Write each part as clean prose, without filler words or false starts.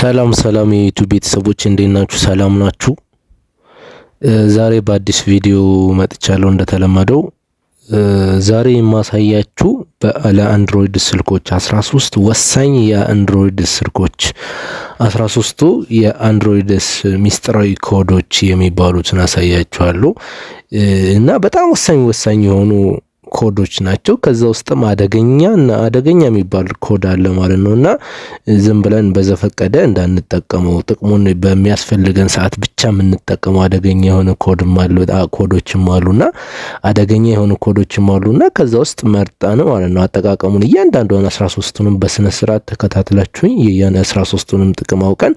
ሰላም ሰላም የ YouTube ቤተሰቦች፣ እንዴት ናችሁ? ሰላም ናችሁ? ዛሬ በአዲስ ቪዲዮ መጥቻለሁ። እንደተለመደው ዛሬ የማሳያችሁ ለ Android ስልኮች 13 ወሳኝ የ Android ስልኮች፣ 13ቱ የ Android ሚስጥራዊ ኮዶች የሚባሉትን አሳያችኋለሁ እና በጣም ወሳኝ ወሳኝ የሆኑ ኮዶች ናቸው። ከዛ ውስጥም አደገኛ እና አደገኛ የሚባል ኮድ አለ ማለት ነው። እና ዝም ብለን በዘፈቀደ እንዳንጠቀመው፣ ጥቅሙን በሚያስፈልገን ሰዓት ብቻ የምንጠቀመው አደገኛ የሆነ ኮድም አሉ፣ ኮዶችም አሉና፣ አደገኛ የሆኑ ኮዶችም አሉና ከዛ ውስጥ መርጠን ማለት ነው አጠቃቀሙን እያንዳንዷን 13ቱንም በስነ ስርዓት ተከታትላችሁኝ የያን 13ቱንም ጥቅም አውቀን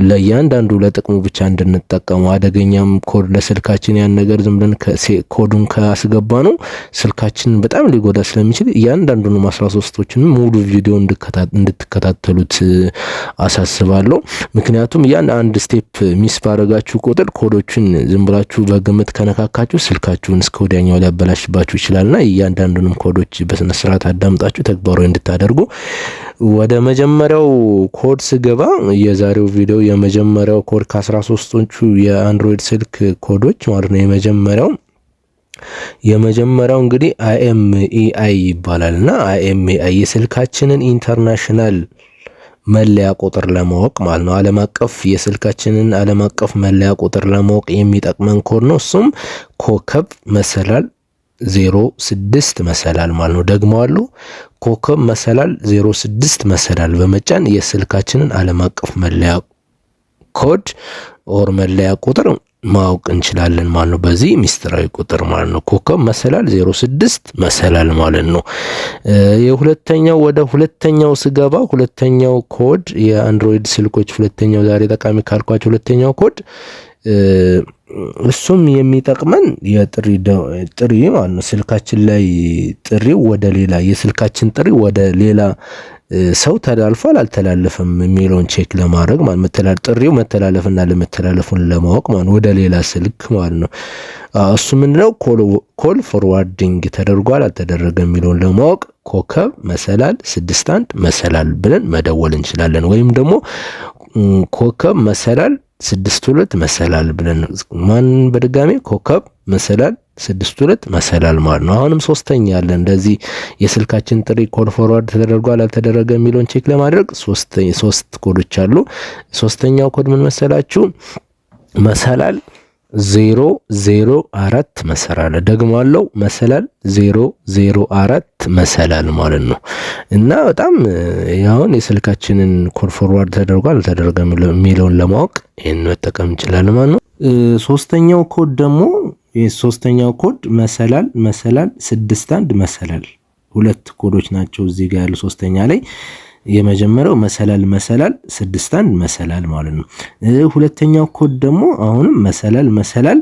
ለእያንዳንዱ ለጥቅሙ ብቻ እንድንጠቀመው። አደገኛም ኮድ ለስልካችን ያን ነገር ዝም ብለን ኮዱን ካስገባነው ስልካችንን በጣም ሊጎዳ ስለሚችል እያንዳንዱንም 13ቶችንም ሙሉ ቪዲዮ እንድትከታተሉት አሳስባለሁ። ምክንያቱም ያን አንድ step miss ባረጋችሁ ቁጥር ኮዶችን ዝም ብላችሁ በግምት ከነካካችሁ ስልካችሁን እስከ ወዲያኛው ሊያበላሽባችሁ ይችላልና እያንዳንዱንም ኮዶች በስነ ስርዓት አዳምጣችሁ ተግባራዊ እንድታደርጉ። ወደ መጀመሪያው ኮድ ስገባ የዛሬው ቪዲዮ የመጀመሪያው ኮድ ከ13ቶቹ የ Android ስልክ ኮዶች ማለት ነው፣ የመጀመሪያው እንግዲህ IMEI ይባላል። እና IMEI የስልካችንን international መለያ ቁጥር ለማወቅ ማለት ነው። ዓለም አቀፍ የስልካችንን ዓለም አቀፍ መለያ ቁጥር ለማወቅ የሚጠቅመን ኮድ ነው። እሱም ኮከብ መሰላል 06 መሰላል ማለት ነው። ደግመዋለሁ። ኮከብ መሰላል 06 መሰላል በመጫን የስልካችንን ዓለም አቀፍ መለያ ኮድ or መለያ ቁጥር ማወቅ እንችላለን ማለት ነው። በዚህ ሚስጥራዊ ቁጥር ማለት ነው። ኮከብ መሰላል 06 መሰላል ማለት ነው። የሁለተኛው ወደ ሁለተኛው ስገባ ሁለተኛው ኮድ የ Android ስልኮች ሁለተኛው ዛሬ ጠቃሚ ካልኳቸው ሁለተኛው ኮድ እሱም የሚጠቅመን የጥሪ ጥሪ ማለት ነው። ስልካችን ላይ ጥሪው ወደ ሌላ የስልካችን ጥሪ ወደ ሌላ ሰው ተላልፏል አልተላለፈም የሚለውን check ለማድረግ ማለት፣ ጥሪው መተላለፍና አለመተላለፉን ለማወቅ ማለት፣ ወደ ሌላ ስልክ ማለት ነው። እሱ ምንድነው? Call forwarding ተደርጓል አልተደረገም የሚለውን ለማወቅ ኮከብ መሰላል 61 መሰላል ብለን መደወል እንችላለን። ወይም ደግሞ ኮከብ መሰላል 62 መሰላል ብለን፣ ማን በድጋሚ ኮከብ መሰላል 62 መሰላል ማለት ነው። አሁንም ሶስተኛ አለ። እንደዚህ የስልካችን ጥሪ call forward ተደርጓል አልተደረገ የሚለውን check ለማድረግ ሶስት ኮዶች አሉ። ሶስተኛው ኮድ ምን መሰላችሁ? መሰላል 004 መሰላል፣ ደግሞ አለው መሰላል 004 መሰላል ማለት ነው። እና በጣም አሁን የስልካችንን call forward ተደርጓል አልተደረገም የሚለውን ለማወቅ ይህን መጠቀም እንችላለን ማለት ነው። ሶስተኛው ኮድ ደግሞ፣ ሶስተኛው ኮድ መሰላል መሰላል 61 መሰላል። ሁለት ኮዶች ናቸው እዚህ ጋር ያሉ። ሶስተኛ ላይ የመጀመሪያው መሰላል መሰላል 61 መሰላል ማለት ነው። ሁለተኛው ኮድ ደግሞ አሁንም መሰላል መሰላል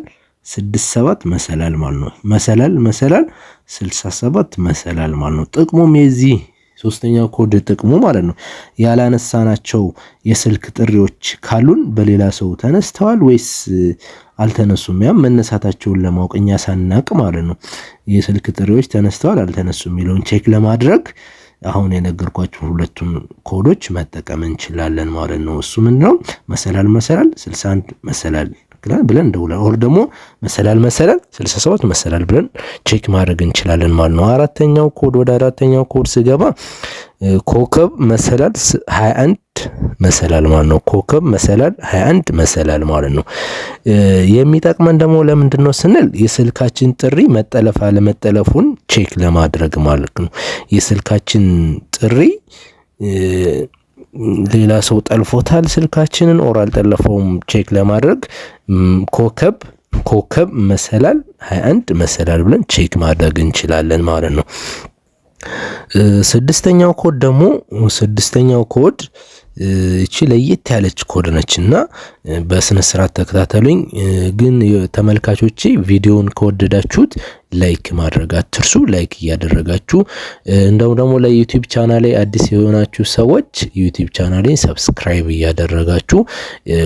67 መሰላል ማለት ነው። መሰላል መሰላል 67 መሰላል ማለት ነው። ጥቅሙም የዚህ ሶስተኛው ኮድ ጥቅሙ ማለት ነው ያላነሳናቸው የስልክ ጥሪዎች ካሉን በሌላ ሰው ተነስተዋል ወይስ አልተነሱም፣ ያም መነሳታቸውን ለማወቅ እኛ ሳናቅ ማለት ነው። የስልክ ጥሪዎች ተነስተዋል አልተነሱም የሚለውን check ለማድረግ አሁን የነገርኳችሁ ሁለቱን ኮዶች መጠቀም እንችላለን ማለት ነው። እሱ ምንድነው? መሰላል መሰላል 61 መሰላል ብለን እንደውላለን። Or ደግሞ መሰላል መሰላል 67 መሰላል ብለን check ማድረግ እንችላለን ማለት ነው። አራተኛው ኮድ፣ ወደ አራተኛው ኮድ ስገባ ኮከብ መሰላል 21 መሰላል ማለት ነው። ኮከብ መሰላል 21 መሰላል ማለት ነው። የሚጠቅመን ደግሞ ለምንድን ነው ስንል የስልካችን ጥሪ መጠለፍ አለመጠለፉን check ለማድረግ ማለት ነው። የስልካችን ጥሪ ሌላ ሰው ጠልፎታል ስልካችንን or አልጠለፈውም check ለማድረግ ኮከብ ኮከብ መሰላል 21 መሰላል ብለን check ማድረግ እንችላለን ማለት ነው። ስድስተኛው ኮድ ደግሞ፣ ስድስተኛው ኮድ እቺ ለየት ያለች ኮድ ነች እና በስነ ስርዓት ተከታተሉኝ። ግን ተመልካቾቼ ቪዲዮውን ከወደዳችሁት like ማድረግ አትርሱ። Like እያደረጋችሁ እንደውም ደግሞ ለ YouTube ቻናሌ አዲስ የሆናችሁ ሰዎች YouTube ቻናሌን subscribe እያደረጋችሁ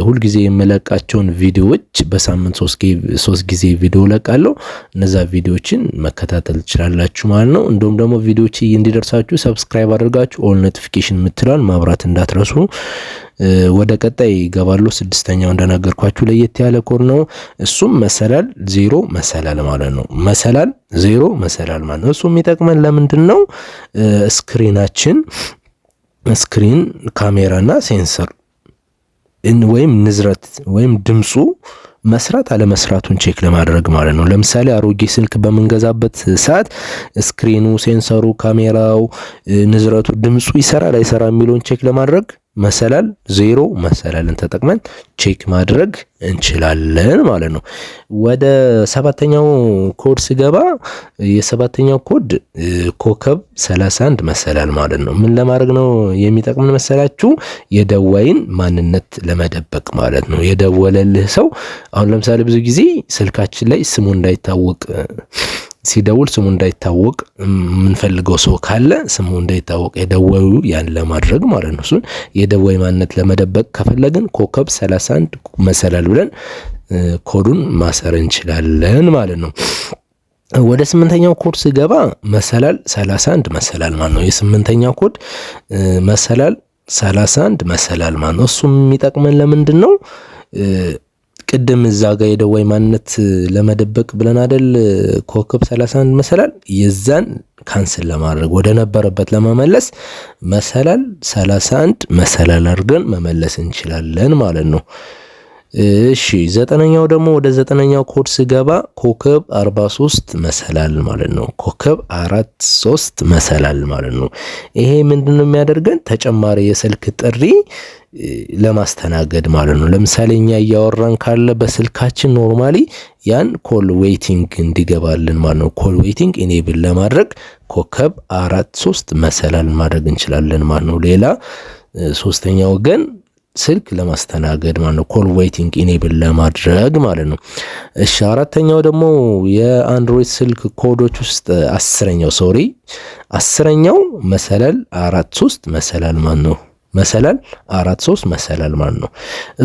ሁልጊዜ የምለቃቸውን ቪዲዮዎች፣ በሳምንት ሶስት ጊዜ ቪዲዮ እለቃለሁ። እነዛ ቪዲዮዎችን መከታተል ትችላላችሁ ማለት ነው። እንደውም ደግሞ ቪዲዮዎች እንዲደርሳችሁ subscribe አድርጋችሁ all notification የምትለዋን ማብራት እንዳትረሱ። ወደ ቀጣይ ይገባሉ። ስድስተኛው እንደነገርኳችሁ ለየት ያለ ኮድ ነው። እሱም መሰላል 0 መሰላል ማለት ነው። መሰላል 0 መሰላል ማለት ነው። እሱ የሚጠቅመን ለምንድን ነው? Screen ኣችን screen፣ ካሜራና sensor ወይም ንዝረት ወይም ድምፁ መስራት አለመስራቱን check ለማድረግ ማለት ነው። ለምሳሌ አሮጌ ስልክ በምንገዛበት ሰዓት screen ኑ፣ sensor ኡ፣ ካሜራው፣ ንዝረቱ፣ ድምፁ ይሰራል አይሰራ የሚለውን check ለማድረግ መሰላል 0 መሰላልን ተጠቅመን check ማድረግ እንችላለን ማለት ነው። ወደ ሰባተኛው ኮድ ስገባ የሰባተኛው ኮድ ኮከብ 31 መሰላል ማለት ነው። ምን ለማድረግ ነው የሚጠቅምን መሰላችሁ? የደዋይን ማንነት ለመደበቅ ማለት ነው። የደወለልህ ሰው አሁን ለምሳሌ ብዙ ጊዜ ስልካችን ላይ ስሙ እንዳይታወቅ፣ ሲደውል ስሙ እንዳይታወቅ የምንፈልገው ሰው ካለ፣ ስሙ እንዳይታወቅ የደዋዩ ያን ለማድረግ ማለት ነው። እሱን የደዋይ ማንነት ለመደበቅ ከፈለግን ኮከብ 31 መሰላል ብለን ኮዱን ማሰር እንችላለን ማለት ነው። ወደ ስምንተኛው ኮድ ስገባ መሰላል 31 መሰላል ማለት ነው። የስምንተኛው ኮድ መሰላል 31 መሰላል ማለት ነው። እሱም የሚጠቅመን ለምንድን ነው? ቅድም እዛ ጋር የደዋይ ማንነት ለመደበቅ ብለን አደል ኮከብ 31 መሰላል? የዛን cancel ለማድረግ፣ ወደ ነበረበት ለመመለስ መሰላል 31 መሰላል አድርገን መመለስ እንችላለን ማለት ነው። እሺ፣ ዘጠነኛው ደግሞ፣ ወደ ዘጠነኛው ኮድ ስገባ ኮከብ 43 መሰላል ማለት ነው። ኮከብ 43 መሰላል ማለት ነው። ይሄ ምንድነው የሚያደርገን? ተጨማሪ የስልክ ጥሪ ለማስተናገድ ማለት ነው። ለምሳሌ እኛ እያወራን ካለ በስልካችን normally ያን call waiting እንዲገባልን ማለት ነው። Call waiting enable ለማድረግ ኮከብ 43 መሰላል ማድረግ እንችላለን ማለት ነው። ሌላ ሶስተኛ ወገን ስልክ ለማስተናገድ ማለት ነው። Call waiting enable ለማድረግ ማለት ነው። እሺ፣ አራተኛው ደግሞ የአንድሮይድ ስልክ ኮዶች ውስጥ 10ኛው፣ sorry፣ 10ኛው መሰላል 43 መሰላል ማለት ነው። መሰላል 43 መሰላል ማለት ነው።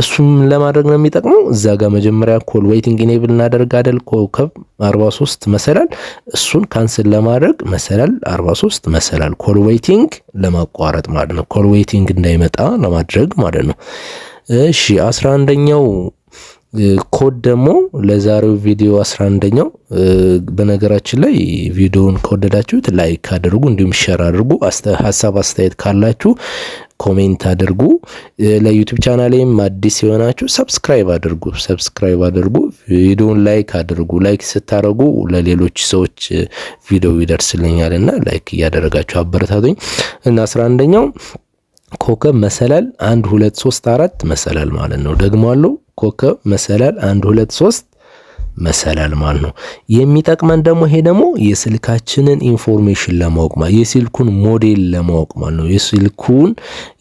እሱም ለማድረግ ነው የሚጠቅመው። እዛ ጋር መጀመሪያ call waiting enable እናደርግ አይደል? ኮከብ 43 መሰላል፣ እሱን cancel ለማድረግ መሰላል 43 መሰላል፣ call waiting ለማቋረጥ ማለት ነው። Call waiting እንዳይመጣ ለማድረግ ማለት ነው። እሺ፣ 11ኛው ኮድ ደግሞ ለዛሬው ቪዲዮ 11ኛው። በነገራችን ላይ ቪዲዮውን ከወደዳችሁት like አድርጉ፣ እንዲሁም share አድርጉ። ሀሳብ አስተያየት ካላችሁ comment አድርጉ። ለ YouTube ቻናሌም አዲስ የሆናችሁ subscribe አድርጉ፣ subscribe አድርጉ። ቪዲዮውን like አድርጉ። Like ስታደርጉ ለሌሎች ሰዎች ቪዲዮ ይደርስልኛል እና like እያደረጋችሁ አበረታቱኝ። እና 11ኛው ኮከብ መሰላል 1 2 3 4 መሰላል ማለት ነው። ደግሞ አለው ኮከብ መሰላል 1 2 3 መሰላል ማለት ነው። የሚጠቅመን ደግሞ ይሄ ደግሞ የስልካችንን information ለማወቅ ማለት፣ የስልኩን ሞዴል ለማወቅ ማለት ነው። የስልኩን፣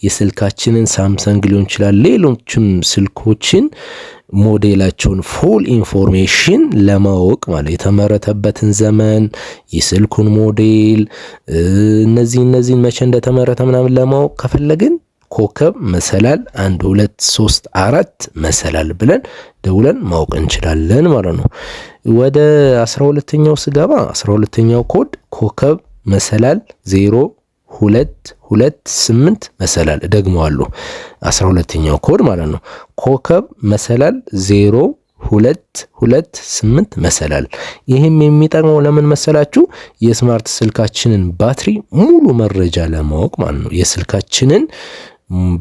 የስልካችንን ሳምሰንግ ሊሆን ይችላል፣ ሌሎችም ስልኮችን ሞዴላቸውን full information ለማወቅ ማለት፣ የተመረተበትን ዘመን፣ የስልኩን ሞዴል፣ እነዚህን መቼ እንደተመረተ ምናምን ለማወቅ ከፈለግን ኮከብ መሰላል 1 2 3 4 መሰላል ብለን ደውለን ማወቅ እንችላለን ማለት ነው። ወደ 12ኛው ስገባ 12ኛው ኮድ ኮከብ መሰላል 0 2 2 8 መሰላል። እደግመዋለሁ። 12ኛው ኮድ ማለት ነው። ኮከብ መሰላል 0 2 2 8 መሰላል። ይህም የሚጠቅመው ለምን መሰላችሁ? የ smart ስልካችንን ባትሪ ሙሉ መረጃ ለማወቅ ማለት ነው። የስልካችንን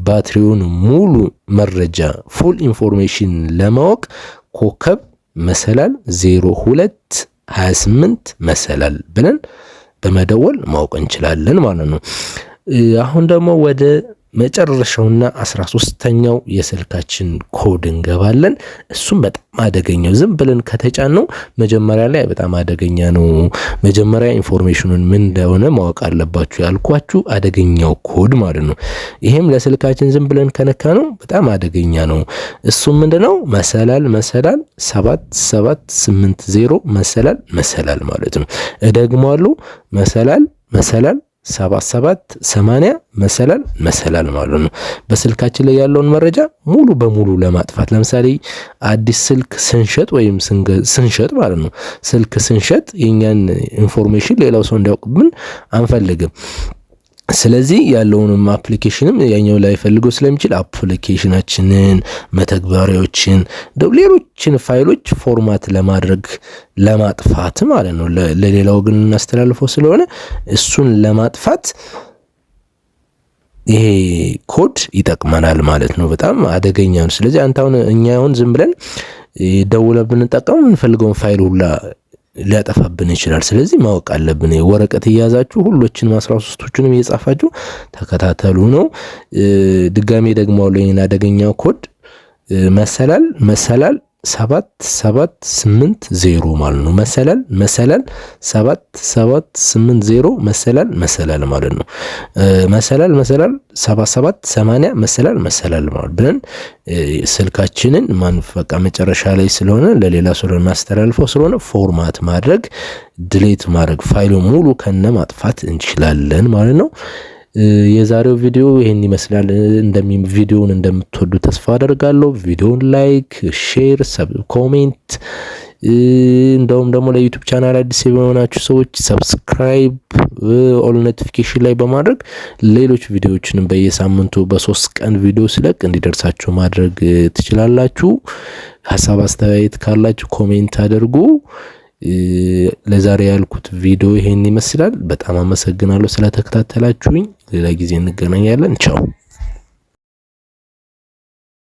ባትሪውን ሙሉ መረጃ፣ full information ለማወቅ ኮከብ መሰላል 0 2 28 መሰላል ብለን በመደወል ማወቅ እንችላለን ማለት ነው። አሁን ደግሞ ወደ መጨረሻውና 13ኛው የስልካችን ኮድ እንገባለን። እሱም በጣም አደገኛው፣ ዝም ብለን ከተጫነው መጀመሪያ ላይ በጣም አደገኛ ነው። መጀመሪያ information ኑን ምን እንደሆነ ማወቅ አለባችሁ ያልኳችሁ አደገኛው ኮድ ማለት ነው። ይሄም ለስልካችን ዝም ብለን ከነካነው በጣም አደገኛ ነው። እሱም ምንድነው? መሰላል መሰላል 7780 መሰላል መሰላል ማለት ነው። እደግመዋለሁ። መሰላል መሰላል 7780 መሰላል መሰላል ማለት ነው። በስልካችን ላይ ያለውን መረጃ ሙሉ በሙሉ ለማጥፋት፣ ለምሳሌ አዲስ ስልክ ስንሸጥ ወይም ስንሸጥ ማለት ነው። ስልክ ስንሸጥ የኛን information ሌላው ሰው እንዲያውቅብን አንፈልግም። ስለዚህ ያለውንም application ም ያኛው ላይ ፈልገው ስለሚችል application ኣችንን፣ መተግበሪያዎችን፣ ሌሎችን ፋይሎች format ለማድረግ፣ ለማጥፋት ማለት ነው። ለሌላው ግን እናስተላልፈው ስለሆነ እሱን ለማጥፋት ይሄ ኮድ ይጠቅመናል ማለት ነው። በጣም አደገኛ ነው። ስለዚህ አንተ አሁን እኛ አሁን ዝም ብለን ደውለን ብንጠቀም የምንፈልገውን ፋይል ሁላ ሊያጠፋብን ይችላል። ስለዚህ ማወቅ አለብን። ወረቀት እየያዛችሁ ሁሎችንም 13ቶቹንም እየጻፋችሁ ተከታተሉ ነው። ድጋሜ ደግሞ ይህን አደገኛው ኮድ መሰላል መሰላል 7780 ማለት ነው። መሰላል መሰላል 7780 መሰላል መሰላል ማለት ነው። መሰላል መሰላል 7780 መሰላል መሰላል ማለት ብለን ስልካችንን ማንፈቃ መጨረሻ ላይ ስለሆነ ለሌላ ሰው ልናስተላልፈው ስለሆነ format ማድረግ፣ delete ማድረግ፣ ፋይሉ ሙሉ ከነ ማጥፋት እንችላለን ማለት ነው። የዛሬው ቪዲዮ ይሄን ይመስላል። እንደሚ ቪዲዮውን እንደምትወዱ ተስፋ አደርጋለሁ። ቪዲዮውን like፣ share፣ sub፣ comment፣ እንደውም ደግሞ ለ YouTube channel አዲስ የሆናችሁ ሰዎች subscribe፣ all notification ላይ በማድረግ ሌሎች ቪዲዮዎችንም በየሳምንቱ በ3 ቀን ቪዲዮ ስለቅ እንዲደርሳችሁ ማድረግ ትችላላችሁ። ሀሳብ አስተያየት ካላችሁ comment አድርጉ። ለዛሬ ያልኩት ቪዲዮ ይሄን ይመስላል። በጣም አመሰግናለሁ ስለተከታተላችሁኝ። ሌላ ጊዜ እንገናኛለን። ቻው።